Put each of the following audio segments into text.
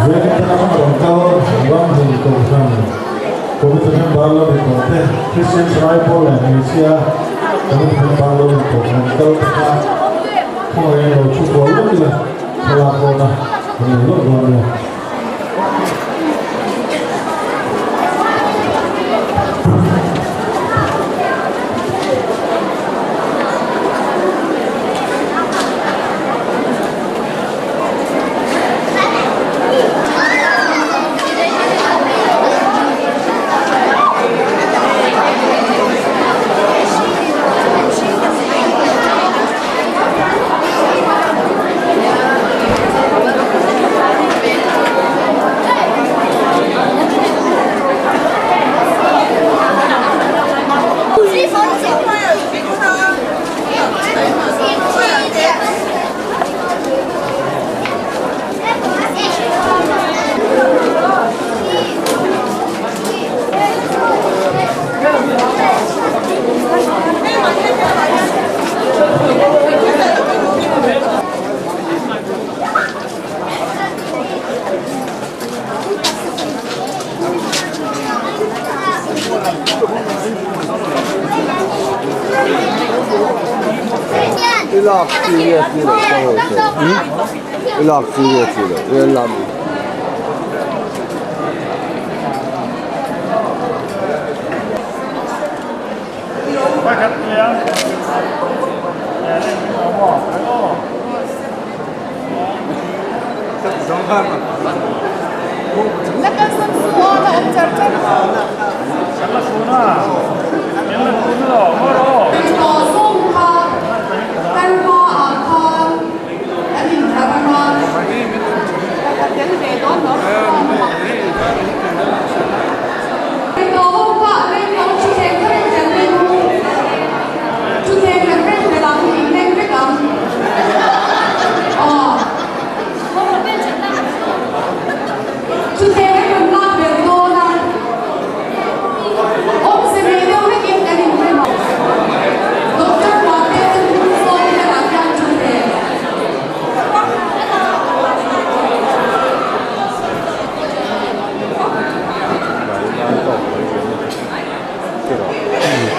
Vengtlang rawn kal Ramhun Kohhran Committee member lo ni tawh te, Christian Thalai Pawl leh Hmeichhia Committee member lo ni tawh rawn kal te kha khawngaih in lo thu kual lawk ila thlalak dawn a kan nei lawk dawn nia. I lak chi nge chi loh ka ngawi thei i lak chi nge chi loh i lam.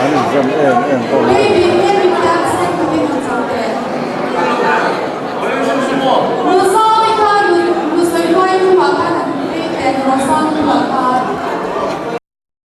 An inzam em em bawk a.